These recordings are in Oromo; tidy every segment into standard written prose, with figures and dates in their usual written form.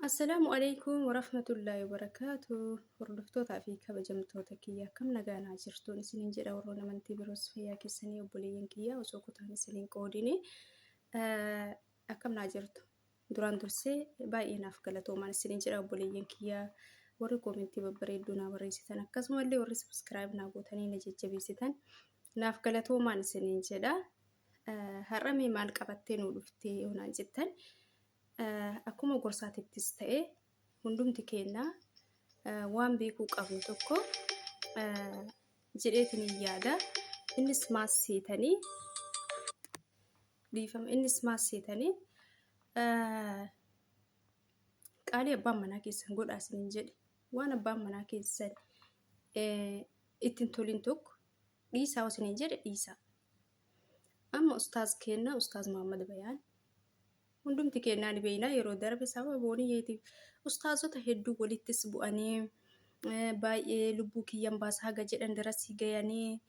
Assalaamu alaikum warahmatullaahi wabarakaatu. Hordoftootaa fi kabajamtoota kiyya akkam nagaa naa jirtuun isiniin jedha warroon amantii biroos fayyaa keessanii obboleeyyan kiyya osoo kutaan isiniin qoodini akkam naa jirtu. Duraan dursee baay'ee naaf galatoomaan isiniin jedha obboleeyyan kiyya warri koomentii babbareedduu naa barreessitan akkasumallee warri sabiskiraayib naa gootanii na jajjabeessitan naaf galatoomaan isiniin jedha. Har'a mee maal qabattee nuu dhuftee yoo naan jettan Akkuma gorsaatittis ta'e hundumti keenya waan beekuu qabnu tokko jedheetiin hin yaada. Innis maas seetanii dhiifama innis maas seetanii qaalii abbaan manaa keessan godhaa isiniin jedhe waan abbaan manaa keessan ittiin tolin tokko dhiisaa isiniin jedhe dhiisaa. Amma ustaaz keenna ustaaz Muhammad Bayaan hundumti keennaa ni beekna yeroo darbe sababa booniyyeetiif ustaazota hedduu walittis bu'anii baay'ee lubbuu kiyyan baasa haga jedhan darasii gayanii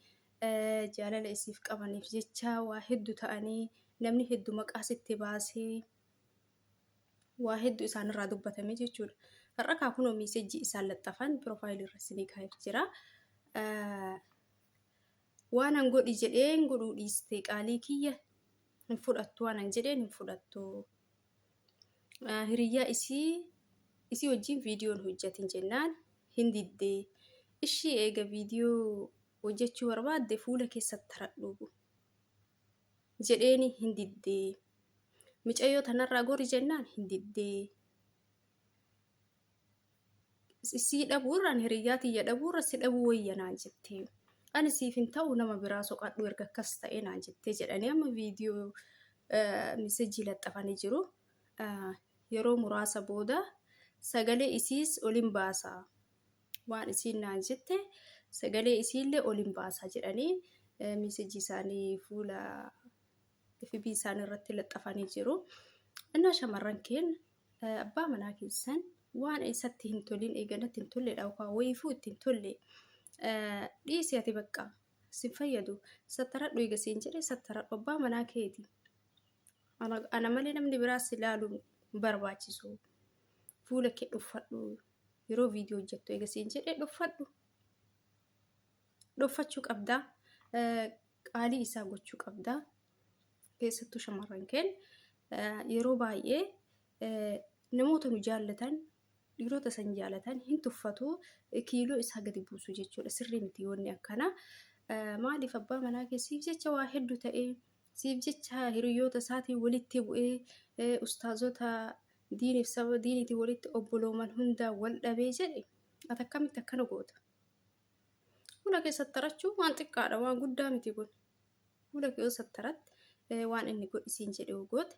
jaalala isiif qabaniif jecha waa hedduu ta'anii namni hedduu maqaa sitti baasee waa hedduu isaanirraa dubbatame jechuudha. Har'a kaa kunoo miisejjii isaan laxxafan piroofaayilii irra isinii kaa'eef jira. Waan an godhi jedheen godhuu dhiiste qaalii kiyya hin fudhattu waan an jedheen hin fudhattu. Hiriyyaa isii isii wajjin viidiyoon hojjatin jennaan hin diddee. Ishii eega viidiyoo hojjechuu barbaadde fuula keessa taradhu jedheeni hin diddee. Micayyoo tanarraa gori jennaan hin diddee. Sii dhabuurra ani hiriyyaa tiyya dhabuurra si dhabuu wayya naan jette. Ani siif hin ta'u nama biraa soqadhu erga akkas ta'e naan jette jedhanii amma viidiyoo misejii laxxafanii jiru. Yeroo muraasa booda sagalee isiis olin baasa. Waan isiin naan jette sagalee isiillee olin baasa jedhanii misejii isaanii fuula FB isaanii irratti laxxafanii jiru. Innaa shamarran keenya Abbaa manaa keessan waan isatti hin tolin eega natti hin tolledha yookaan wayiifuu itti hin tolle dhiisi ati bakka sin fayyadu sattaradhu eega siin jedhe sattaradhu abbaa manaa keeti. Ana malee namni biraa si ilaalu hin barbaachisu. Fuula kee dhuffadhu yeroo viidiyoo hojjettu eega siin jedhe dhuffadhu. Dhuffachuu qabdaa. Qaalii isaa gochuu qabdaa. Keessattuu shamarran keenya yeroo baay'ee namoota nu jaallatan dhiirota san jaalatan hin tuffatu kiiloo isaa gadi buusu jechuudha. Sirrii miti wanni akkanaa. Maaliif abbaa manaa kee siif jecha waa hedduu ta'ee siif jecha hiriyoota isaatiin walitti bu'ee ustaazota diiniif saba diiniitiin walitti obbolooman hundaa wal dhabee jedhe ati akkamitti akkana goota? Fuula kee sattarachuu waan xiqqaadha waan guddaa miti kun. Fuula kee yoo sattaratte waan inni godhi siin jedhe yoo goote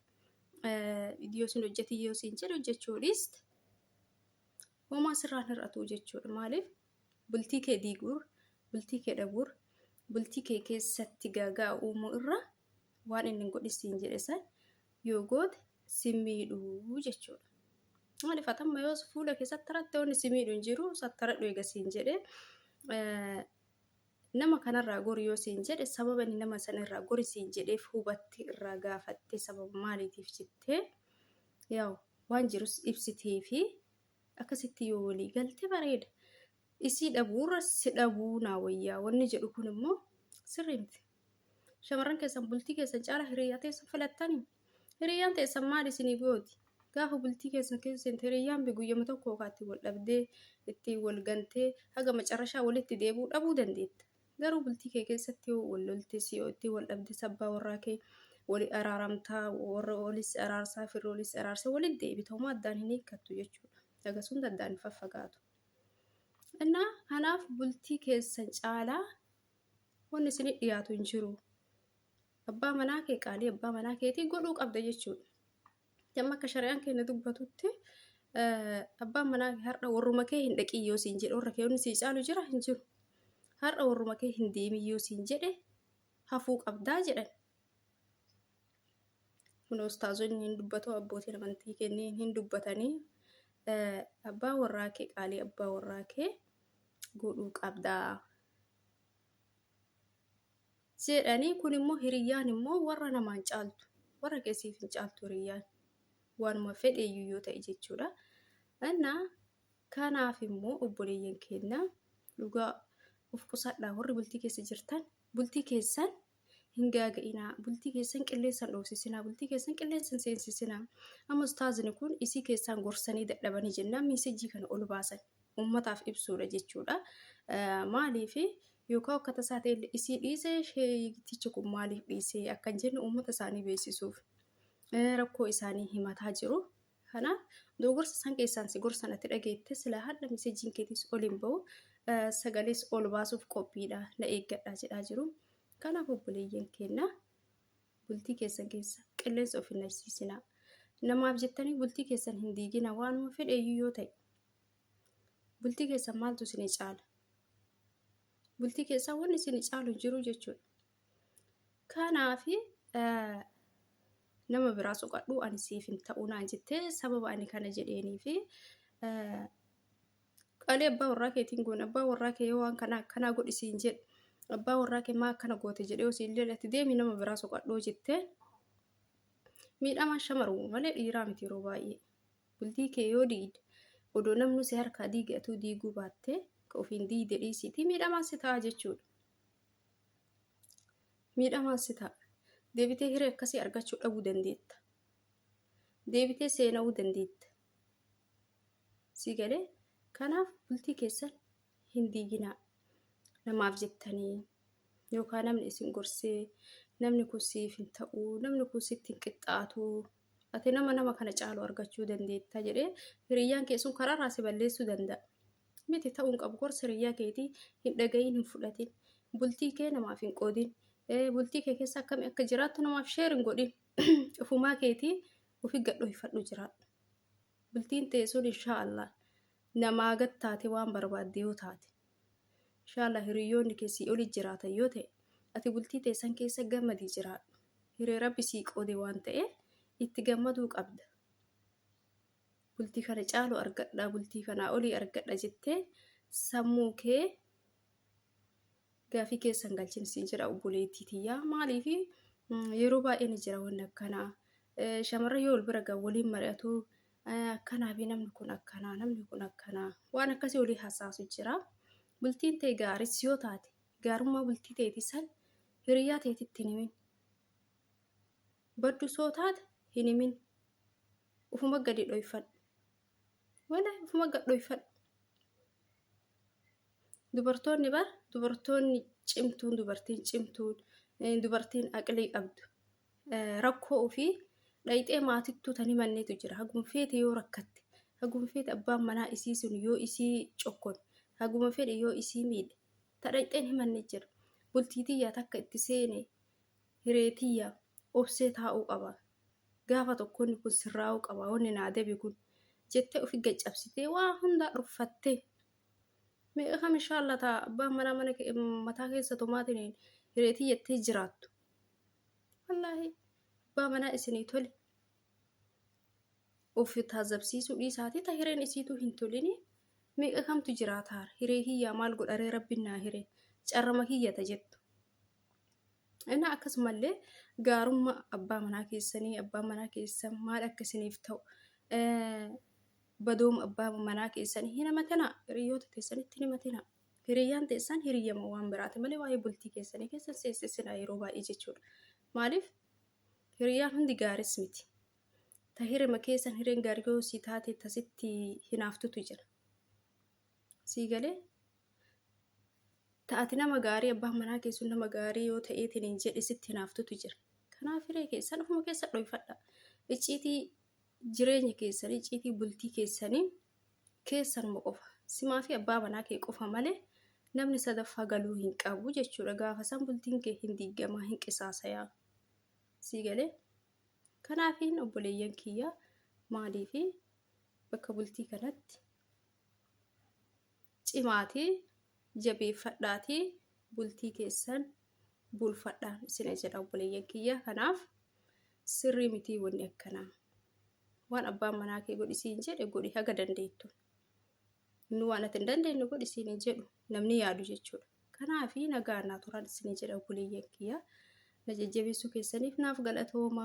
viidiyoo siin hojjeti yoo siin jedhe hojjechuu dhiiste homaa sirraan hir'atu jechuudha. Maaliif bultii kee diiguur, bultii kee dhabuur, bultii kee keessatti gaagaa uumuu irra waan inni godhi siin jedhe san yoo goote si miidhuu jechuudha. Maaliif ati amma yoo fuula kee sattaratte wanni si miidhu hin jiru sattaradhu eega siin jedhe Nama kanarraa gori yoo siin jedhe sababa inni nama sana irraa gori siin jedheef hubattee irraa gaafattee sababa maaliitiif jettee yaa'u waan jirus ibsitee fi akkasitti yoo walii galte bareeda. Isii dhabuurra si dhabuu naa wayyaa wanni jedhu kun immoo sirrii miti. Shamarran keessan bultii keessan caala hiriyaa teessan filattanii hiriyyaan teessan maal isinii gooti? Gaafa bultii keessan keessa seente hiriyyaan bee guyyama tokko yookaan itti wal dhabdee itti wal gantee haga macarrashaa walitti deebi'uu dhabuu dandeetta. Garuu bultii kee keessatti yoo wal loltes yoo itti wal dhabdes abbaa warraa kee wali araaramtaa warra walis araarsaa firri walis araarsa walitti deebita homaa addaan hin hiikkattu jechuudha. Haga sun addaan hin faffagaatu. Innaa kanaaf bultii keessan caalaa wanni isinii dhiyaatu hin jiru. Abbaa manaa kee qaalii abbaa manaa keetii godhuu qabda jechuudha. Amma akka shari'aan keenya dubbatutti abbaan manaa kee har'a warruma kee hin dhaqin yoo siin jedhe warra kee wanni sii caalu jira hin jiru. Har'a warruma kee hin deemin yoo siin jedhe hafuu qabdaa jedhan. Kun ustaazonni hin dubbatu abbootiin amantii kenneen hin dubbatanii abbaa warraa kee qaalii abbaa warraa kee godhuu qabdaa. Jedhanii kun immoo hiriyyaan immoo warra namaan caaltu warra kee siif hin caaltu hiriyyaan waanuma fedheeyyuu yoo ta'e jechuudha. Innaa kanaaf immoo obboleeyyan keenya dhugaa of qusadhaa warri bultii keessa jirtan bultii keessan hin gaaga'inaa bultii keessan qilleensan dhoofsisinaa bultii keessan qilleensan seensisinaa. Amma ustaazni kun isii keessaan gorsanii dadhabanii jennaan miisejjii kana ol baasan ummataaf ibsuudha jechuudha. Maaliif yookaan akka tasaa ta'e isii dhiisee sheektichi kun maaliif dhiisee akka hin jenne uummata isaanii beeksisuuf rakkoo isaanii himataa jiru. Kanaaf dogoggorsa isaan keessaan si gorsan ati dhageette silaa hadha misejjiin keetis ol hin ba'u sagalees ol baasuuf qophiidha na eeggadha jedhaa jiru. Kanaaf obboleeyyan keenya bultii keessan keessa qilleensa of hin naqsiisinaa. Namaaf jettanii bultii keessan hin diigina waanuma fedheeyyuu yoo ta'e. Bultii keessan maaltu isinii caala? Bultii keessan wanni isinii caalu hin jiru jechuudha. Kanaaf nama biraa soqadhu ani siif hin ta'u naan jettee sababa ani kana jedheenii fi qalii abbaa warraa keetiin goone abbaa warraa kee yoo waan kana akkanaa godhi siin jedhe abbaa warraa kee maa akkana goote jedhee osoo illee ati deemi nama biraa soqadhuu jettee miidhamaan shamaruu malee dhiiraa miti yeroo baay'ee. Bultii kee yoo diigde odoo namni si harkaa diige atuu diiguu baattee ka ofiin diigde dhiisiitii miidhamaan si ta'a jechuudha. Miidhamaan si ta'a. Deebitee hiree akkasii argachuu dhabuu dandeetta. Deebitee seena'uu dandeetta. Si galee kanaaf bultii keessan hin diiginaa. Namaaf jettanii yookaan namni isin gorsee namni kun siif hin ta'u namni kun sitti hin qixxaatu ati nama nama kana caalu argachuu dandeetta jedhee hiriyyaan kee sun karaarraa si balleessuu danda'a. Miti ta'uu hin qabu gorsa hiriyyaa keetii hin dhaga'iin hin fudhatin. Bultii kee namaaf hin qoodin. Bultii kee keessa akkamii akka jiraattu namaaf sheer hin godhin. Ofumaa keetii ofi gadhooyfadhu jiraadhu. Bultiin tee sun inshaa Allah namaa gad taate waan barbaadde yoo taate. Inshaa Allah hiriyyoonni kee sii oli jiraatan yoo ta'e ati bultii tee san keessa gammadii jiraadhu. Hiree Rabbi sii qoode waan ta'eef itti gammaduu qabda. Bultii kana caalu argadha, bultii kanaa olii argadha jettee sammuu kee gaafii keessa hin galchin siin jedha obboleettii tiyyaa. Maaliif yeroo baay'ee ni jira wanni akkanaa. Shamarran yoo wal bira gahan waliin mari'atu akkanaa fi namni kun akkanaa namni kun akkanaa waan akkasii walii hasaasu jira. Bultiin tee gaaris yoo taate gaarummaa bultii teetii san hiriyaa teetitti hin himin. Baddu soo taate hin himin. Ufuma gadi dhoyfadhu. Wala ufuma gad dhoyfadhu. Dubartoonni bar dubartoonni cimtuun dubartiin cimtuun dubartiin aqlii qabdu rakkoo ofii dhayxee maatittuu tan himanneetu jira. Haguma feete yoo rakkatte, haguma feete abbaan manaa isii sun yoo isii cokkon, haguma fedhe yoo isii miidhe ta dhayxeen himanne jira. Bultii tiyyaa takka itti seene hiree tiyya obsee taa'uu qaba. Gaafa tokko inni kun sirraa'uu qaba wanni naa dabe kun jettee ofi gaccabsitee waa hundaa dhoffattee meeqa kam inshaallah taa abbaan manaa mana mataa keessa tumaatiin hiree tiyyattee jiraattu. Wallaahi abbaa manaa isinii tole of taazabsiisuu dhiisaatii ta hireen isiituu hin tolini meeqa kamtu jiraataara hiree kiyyaa maal godharee rabbiin naa hiree carrama kiyyata jettu. Innaa akkasumallee gaarummaa abbaa manaa keessanii abbaa manaa keessan maal akka isiniif ta'u badooma abbaa manaa keessanii hin himatinaa hiriyoota teessanitti hin himatinaa. Hiriyyaan teessan hiriyyama waan biraati malee waa'ee bultii keessanii keessa hin seessisinaa yeroo baay'ee jechuudha. Maaliif hiriyyaan hundi gaaris miti. Ta hirima keessan hireen gaarii yoo sii taate tasitti hinaaftutu jira. Sii galee Ta ati nama gaarii abbaan manaa kee sun nama gaarii yoo ta'eetiin hin jedhe sitti hinaaftutu jira. Kanaaf hiree keessan ofuma keessa dhoyfadha. Icciitii jireenya keessanii, icciitii bultii keessanii keessanuma qofa. Simaa fi abbaa manaa kee qofa malee namni sadaffaa galuu hin qabu jechuudha. Gaafa san bultiin kee hin diigamaa, hin qisaasayaa. Sii galee? Kanaafiin obboleeyyan kiyya maaliifi bakka bultii kanatti cimaatii jabeeffadhaatii bultii keessan bulfadhaan isin jedha obboleeyyan kiyya. Kanaaf sirrii mitii wanni akkanaa. Waan abbaan manaa kee godhi siin jedhe godhi haga dandeettu. Inni waan ati hin dandeenye godhi siin hin jedhu namni yaadu jechuudha. Kanaaf nagaa naa turan isin jedha obboleeyyan kiyya. Na jajjabeessuu keessaniif naaf galatoomaa.